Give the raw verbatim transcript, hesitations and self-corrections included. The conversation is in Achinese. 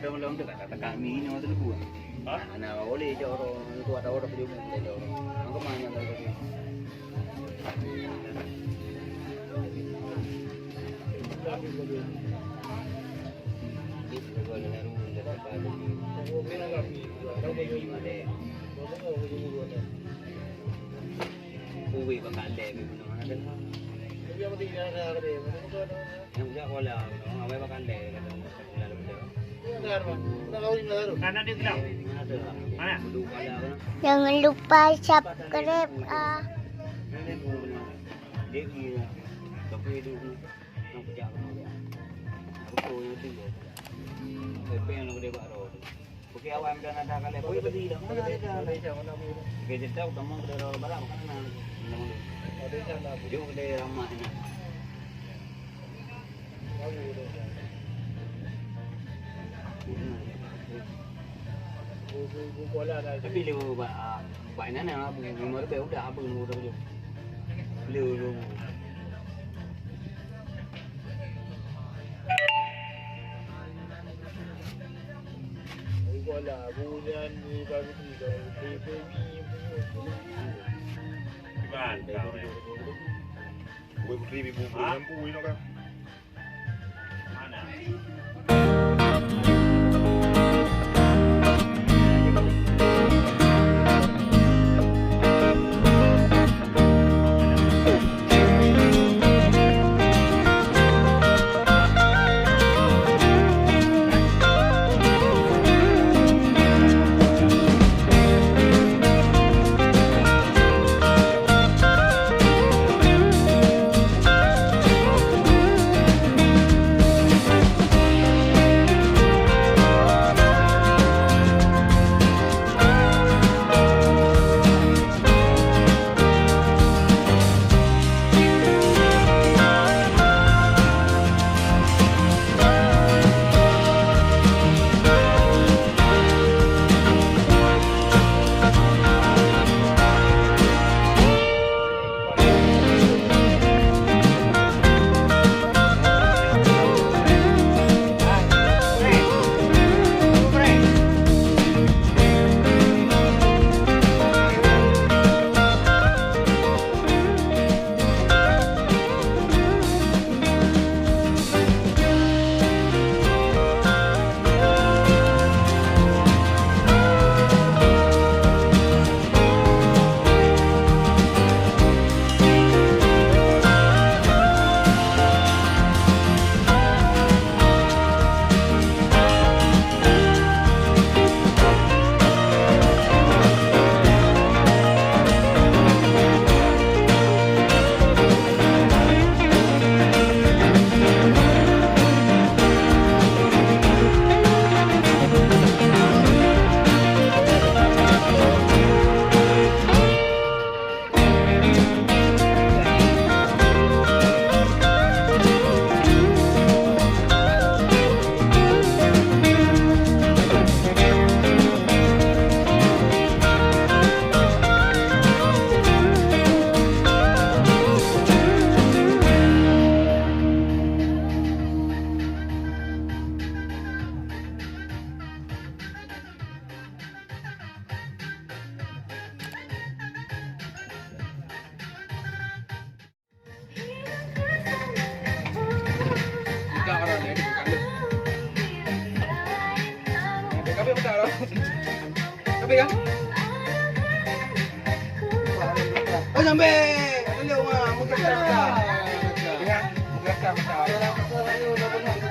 Lom-lom tu kata-kata kami ni orang tu lupa. Hah? Anak orang boleh je orang tu ada orang boleh buat je orang. Maka mana tak boleh? Kuwi bakal lé mi bunoe hana deungoe. Nyang jak bola bunoe, awai bakal lé kata. Hana deungoe. Hana. Jangan lupa subscribe ah. Oke, awak yang dah nak dah kalai. Boleh beli dah. Mana ada dah? Oke, cerita utama ke daerah barat, makanan. Jom ke daerah ramah ni. Tapi lu bak, bak inan, abu, lima ribèe udah, abu, lima ribèe. Lu, lu. Iban, kau, eh. Woi, putri, ibu, ibu, lampu, ini kan. Mana? Oh, sampai. Ada lewat, mungkin tak ada. Ya, mungkin tak ada.